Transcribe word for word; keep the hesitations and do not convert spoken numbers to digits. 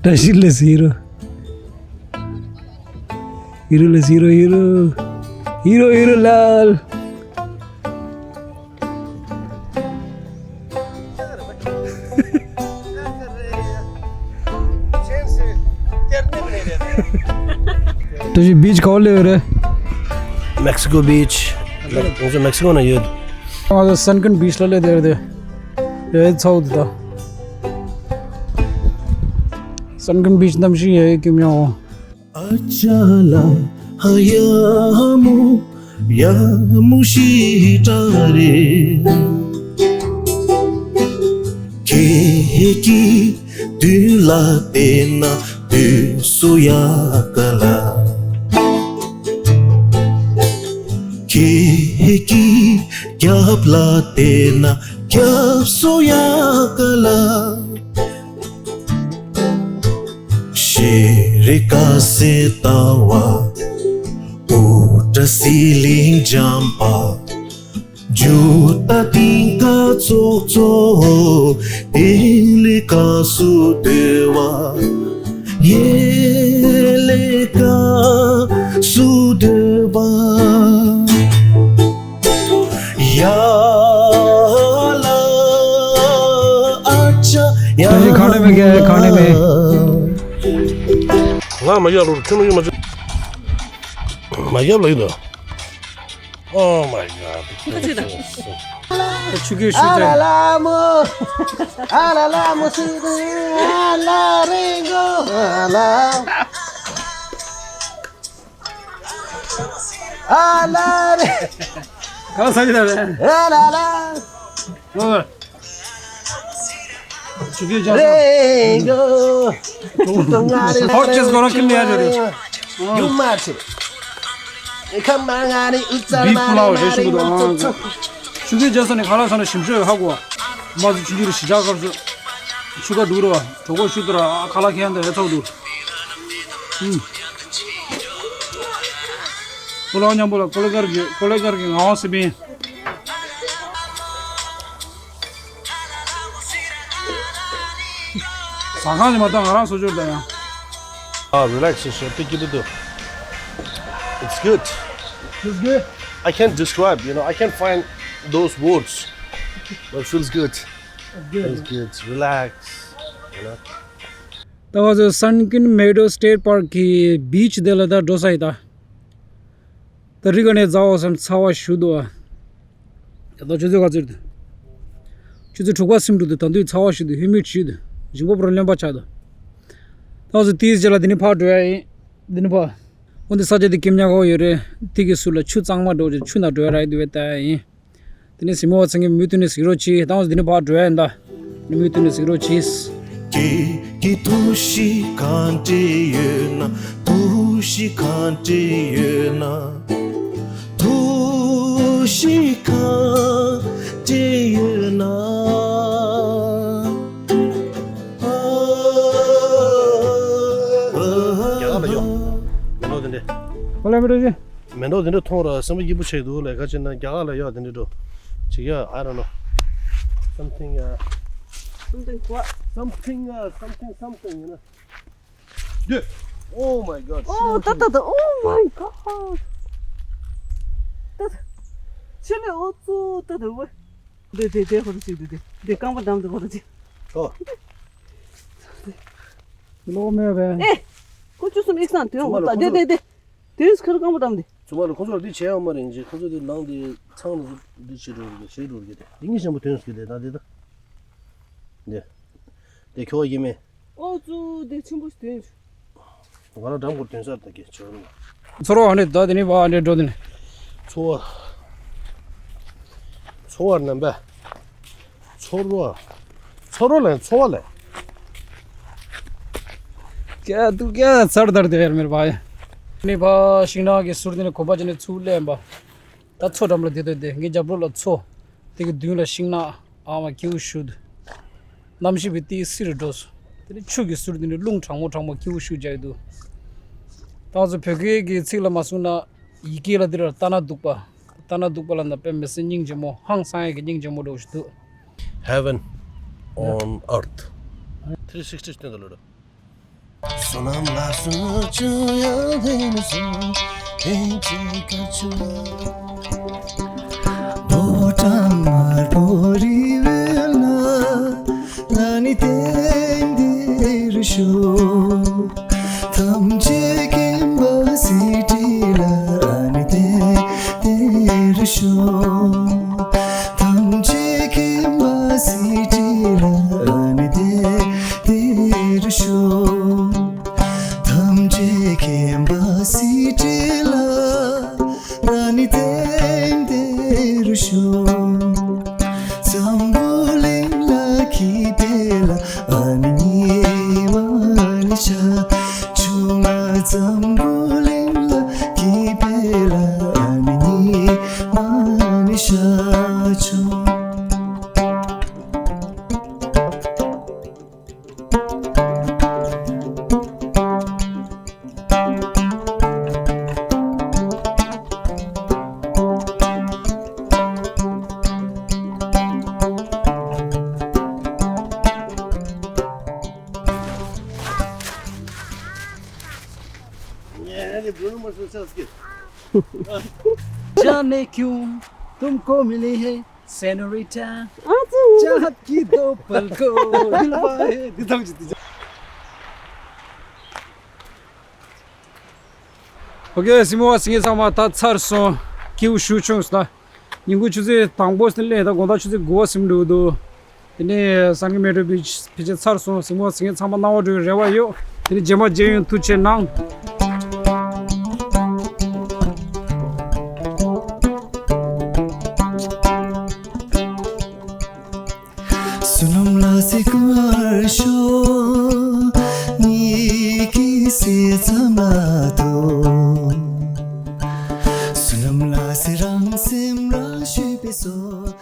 བཀྲ་ཤིས་ལེགས་ཧི་རོ། ཧི་རོ་ལེགས་ཧི་རོ། ཧི་རོ། ཧི་རོ་ཧི་རོ་ལགས། བཀྲ་ཤིས་བིཆ་ག་པར་སླེབས་ཡོད་རེད། མེག་སི་ཀོ་བིཆ། ང་ཚོ་མེག་སི་ཀོ་ནང་ཡོད། ང་ཚོ་སན་ཀུན་བིཆ་ལ་སླེབས་བསྡད་ཡོད་རེད། ཨེ་ཚོགས་འདུ་དང་། སན་ཀུན་བིཆ་གནམ་གཤིས་ཡ་ཡི་ཀྱི་མྱོང་། ཨ་ཅག་ལགས་ཧ་ཡ་མོ་ཡ་མོ་ཞིག་འདྲ་རེད། ཁྱེད་ཀྱི་མདུན་ལ་བལྟས་ན་དུས་སུ་ཡག་ག་ལ། ཁྱེད་ཀྱི་རྒྱབ་ལ་བལྟས་ན་རྒྱབ་སུ་ཡག་ག་ལ། ཤེས་རིག་དཀའ་སེལ་ལྟ་བ། དབུ་སྐྲ་ཟི་ལིང་འཇམ་པ། རྒྱུ་ད་ཏིང་ཀ་ཙོག་ཙོག་ཏིང་ལི་ཀ་སུ་སྡོད་བ། ཡེ་ལེ་ཀ་སུ་སྡོད་བ། ཡ་ལ་ཨ་ཅག་ཡ། ཁ་ནས་མེད་གི། ཁ་ནས་མེད། ང་མ་ཡར་ལོར་ཁྱོད་མ་ཡོད་མ་ཚད། མ་ཡར་ལ་ཡོད་དོ། Oh my god. ཁྱོད་ཀྱིས་ཤུགས་ཨ་ལ་ལ་མོ། ཨ་ལ་ལ་མོ་སི་ཏི་ཨ་ལ་རེ་གོ་ཨ་ལ། ཨ་ལ་རེ། གང་ས་ཡིན་ད་རེད། ཨ་ལ་ལ། ཨོ། ཆུ་རྒྱལ་ཅག་ས། རེད་གོ། ཧོར་ཅེས་གོ་རང་ཀིམ་ནས་ཡ་ཇོ་རེད། ཡུམ་མ་ཆེ། ཁ་མ་ང་ནི་ཨུ་ཙ་མ་རེ་མ་རེ་མ་ཙོ་ཙོ། ཆུ་རྒྱལ་ཅག་ས་ནས་ཁ་ལག་ས་ནས་ཞིམ་ཤོས་ཧ་གོ། མ་ཚོ་ཆུ་རྒྱལ་ཞི་ཅག་སྐབས་སུ། ཆུ་ཁ་འདུག་རོ། གྲོགས་པོ་ཤུ་དུ་ར་ཁ་ལག་ཁྱེན་དུ་ཧེ་ཚོགས་འདུག་ཨུམ། ཁོ་ལག་མཉམ་པོ་ལ་ཀོ་ལེ་གར་གི་ཀོ་ལེ་གར་གི་ངག་དབང་སི་པིན། ཟ་ཁང་ནས་མ་གཏོགས་ང་རང་བཟོ་བཅོས་དང་ཡང་། Ah, relaxation. It's good. It's good. I can't describe, you know, I can't find those words, but it feels good. It's good. It's good. Relax, you know. ད་ང་ཚོ་Sunken Meadow State Park གི་བིཆ་དེ་ལ་ད་འགྲོ་ས་ཡིན་ད། ད་རི་ག་ནས་འཛའ་བ་སམ་ཚ་བ་ཞུ་འདུག་ཨ། ད་ཆུ་ཚོད་ག་ཚོད་འདུག་ཆུ་ཚོད་དྲུག་པ་སིམ་འགྲོ་འདུག་ད་དུང་ཚ་བ་ཞུ་འདུག་ཧུ་མི་ཌི་ཞུ་འདུག་ཞིང་པ་པོ་ར་རློན་པ་ཆགས་འདུག་ད་ང་ཚོ་ཏིས་ཅ་ལ་འདི་ནས་ཕར་འགྲོ་ཡ་ཡིན། འདི་ནས་ཕར། འོན་ཏེ་ས་ཆ་འདི་ཀེམ་ཉག་ཁོག་ཡོད་རེད། ཏི་གི་ཟུར་ལ་ཆུ་གཙང་མ་འགྲོ་ཆུ་ནང་འགྲོ་ཡ་ར་ཡིན་འདུག་བས་ད་ཡིན། དེ་ནས་གཟིགས་མོ་བ་ཚང་གི་མུ་མཐུད་ནས་གཟིགས་རོགས་གྱིས། ད་ང་ཚོ་འདི་ནས་ཕར་འགྲོ་ཡ་ཡིན་ད། མུ་མཐུད་ནས་གཟིགས་རོགས་གྱིས། ཁྱེད་ཀྱི་ཐུགས་གཤིས་གང་འདྲ་ཡོད་ན། ཐུགས་གཤིས་གང་འདྲ་ཡོད་ན། ཐུགས་གཤིས་གང་འདྲ་ཡོད་ན། ཨ། རྒྱ་གར་ལ་ཡོད། མེ་ཏོག་དེ་འདྲ། ཨོ་ལེ་མེ་ཏོག་ཅན། མེ་ཏོག་དེ་འདྲ་མཐོང་ར་སེམས་པ་སྐྱིད་པོ་ཆགས་འདུག་ལས་ཀ་བྱེད་ན་རྒྱ་གར་ལ་ཡོད་དེ་འདྲ་འགྲོ། ཅིག་ཡ། I don't know. Something, uh, Something what? Something, uh, something, something, you know. Dude, oh my god. Oh, ད་ད་ད། Oh my god. ད་ད། ཆེ་ལེ་ཨོ་ཙུ་ད་ད་ཝེ། དེ་དེ་དེ་ཧོ་རུ་ཅིག་དེ་དེ་དེ་རྐང་པ་བསྡམས་དེ་ཧོ་རུ་ཅིག་ཨོ། ལོ་མེད་པས། ཨེ། ཁོ་ཆུ་སུམ་ཨིག་སང་དོན་ཧོ་ད་དེ་དེ་དེ། དོན་སྐར་རྐང་པ་བསྡམས་དེ། ཚུ་མ་ལ་ཁོ་ཚོར་འདི་བྱས་ཡོང་མ་རེད་ཅེས། ཁོ་ཚོ་འདི་ནང་དེ་ཚང་ལ་འདི་བྱེད་འགྲོ་གི་བྱེད་འགྲོ་གི་དེ་འདི་ངས་ཞན་པོ་དོན་སྐྱེ་དེ་ད་དེ་ད། འདི་དེ་ཁྱོ་ཡིན་མེད། ཨོ་ཙུ་དེ་ཆེན་པོ་ཞིག་དོན། ང་ལ་འགྲམ་སྐོར་དོན་སར་ད་གེ་ཆོར་ནས། ཚོར་བ་ནི་ད་དེ་ནི་བ་འདྲེ་འགྲོ་དེ་ནི། ཚོར་བ། ཚོར་བ་རྣམ་པ། ཚོར་བ། ཚོར་བ་ལས་ཚོར་བ་ལས། ཀྱ་ཏུ་ཀྱ་ཚར་དར་དེ་ཡར་མེར་བ་ཡ། ནི་བ་ཤིང་ནགས་ཀྱི་ཟུར་དེ་ནི་གོམ་པ་ཅན་ནི་ཚུར་ལེན་པ། ད་མཚོ་འགྲམ་ལ་དེ་དོན་དེ་ངའི་རྒྱབ་ལོགས་ལ་མཚོ། དེ་གི་མདུན་ལ་ཤིང་ནགས་ཨ་མ་ཀེའུ་ཤུད། གནམ་གཤིས་པའི་ཏི་སི་རུ་འགྲོ་སོང་། དེ་ནི་ཆུ་གི་ཟུར་དེ་ནི་རླུང་གྲང་མོ་གྲང་མོ་ཀེའུ་ཤུད་རྒྱག་གི་འདུག་ད་ང་ཚོ་བོད་སྐད་ཀྱི་ཚིག་ལ་མ་གསུངས་ན་ཡི་གེ་ལ་འདི་ར་ལྟ་ན་སྡུག་པ། ལྟ་ན་སྡུག་པ་ལ་ན་དཔེ་མི་སྲིད་སྙིང་རྗེ་མོ་ཧང་སང་ཡ་གི་སྙིང་རྗེ་མོ་འདྲ་བོ་ཞིག་འདུག Heaven on earth. Three sixty སྟོན་དུ་ལོ་རུ། བསོད་ནམས་ལ་སོགས་ཅི་ཡང་ལྷན་སོང་། ལྷན་ཅིག་དཀའ་སྤྱད། རྡོ་གྲང་དམར་པོ་རི་བོའི་ན། ལ་ནི་བརྟན་དེར་ཤོག། ཐམས་ཅད་མཁྱེན་པ་སྲིད་ཁྲི་ལ་ནི་བརྟན་དེར་ཤོག། ཐམས་ཅད་མཁྱེན་པ་སྲིད་ཁྲི་ལ་ནི་བརྟན་དེར་ཤོག། ཐམས་ཅད་མཁྱེན་པ་སྲིད་ཁྲི་ལ་ནི་བརྟན་དེར་ཤོག། འཛམ་བུ་གླིང་ལ་སྐྱིད་པའི་ལ་ཨ་ནི་ཉི་མ་ནི་ཤར་བྱུང་། འཛམ་བུ་གླིང་ལ་སྐྱིད་པའི་ལ་ཨ་ནི་ཉི་མ་ནི་ཤར་བྱུང་། जाने क्यों तुमको मिली है, सेनोरिटा। चाहत की दो पलकों दिलवाए। འདི་ཐམས་ཅད་འདི། ཨོ་ཀེ། གཟིགས་མོ་བ་གཟིགས་མཁན་ཚང་མ། ད་ཚར་སོང་། སྐྱིད་པོ་ཞེ་པོ་བྱུང་སོང་། ད་ཉིན་གུང་ཆུ་ཚོད་དང་པོ་ནས་སླེབས། ད་དགོང་དག་ཆུ་ཚོད་དགུ་པ་ཟིན་འགྲོ་གི་འདུག། དེ་ནས་སངས་རྒྱས་མལ་གྲོ་ཕལ་ཆེར་ཚར་སོང་། གཟིགས་མོ་བ་གཟིགས་མཁན་ཚང་མ་སྣང་བ་འགྲོ་བའི་རེ་བ་ཡོད། དེ་ནས་རྗེས་མ་མཇལ་ཡོང་། ཐུགས་རྗེ་གནང་། བསོད་ནམས་ལ་སེ་ཀར་ཤོག། ཉིད་ཀྱི་སེ་ཚ་མ་དོ། བསོད་ནམས་ལ་སེ་རང་སེམས་རང་ཞུས་པའི་སོ།